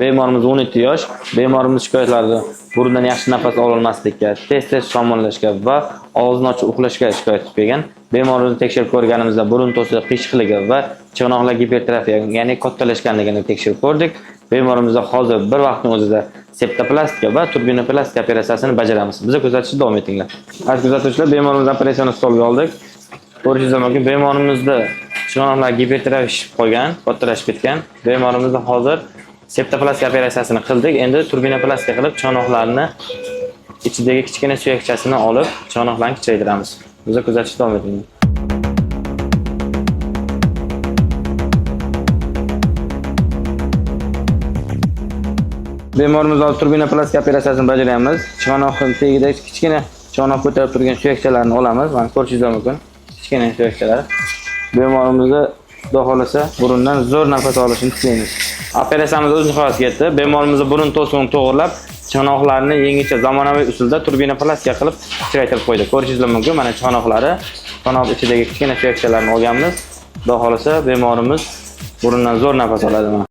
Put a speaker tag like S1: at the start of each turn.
S1: Bemorimiz 17 yosh. Bemorimiz shikoyatlarida burundan yaxshi nafas ololmaslikka, tez-tez shamollashga va og'zini ochib uxlashga shikoyat qilib kelgan. Bemorimizni tekshirib ko'rganimizda burun to'sig'i qiyshiqligi va chig'anoqlar gipertrofiya, ya'ni kattalashganligini tekshirib ko'rdik. Bemorimizda hozir bir vaqtning o'zida septoplastika va turbinoplastika operatsiyasini bajaramiz. Bizni kuzatishda davom etinglar. Aziz kuzatuvchilar, bemorimizni operatsiyani stolga oldik. Ko'rishingiz mumkin, bemorimizda chig'anoqlar gipertrofiya shishib qolgan, kattalashib ketgan. Bemorimizda hozir septoplastika operatsiyasini qildik. Endi turbinoplastika qilib chig'anoqlarni ichidagi kichkina suyakchasini olib, chig'anoqlarni kichraytiramiz. Bizni kuzatishda davom eting. Bemorimiz hozir turbinoplastika operatsiyasini bajaryapmiz. Chig'anoqning tagida kichkina chig'anoq ko'tarib turgan suyakchalarni olamiz. Mana ko'rishingiz mumkin. Kichkina suyakchalar. Bemorimizni Xudo xolasa burundan zo'r nafas olishini tiklaymiz. Operatsiyamiz o'z nihoyasiga yetdi. Bemorimizni burun to'sig'ini to'g'irlab, chig'anoqlarni yangicha zamonaviy usulda turbinoplastika qilib kichraytirib qo'ydik. Ko'rishingiz mumkin, mana chig'anoqlari, chig'anoq ichidagi kichkina suyakchalarni olganmiz. Xudo xolasa bemorimiz burundan zo'r nafas oladi. Mana.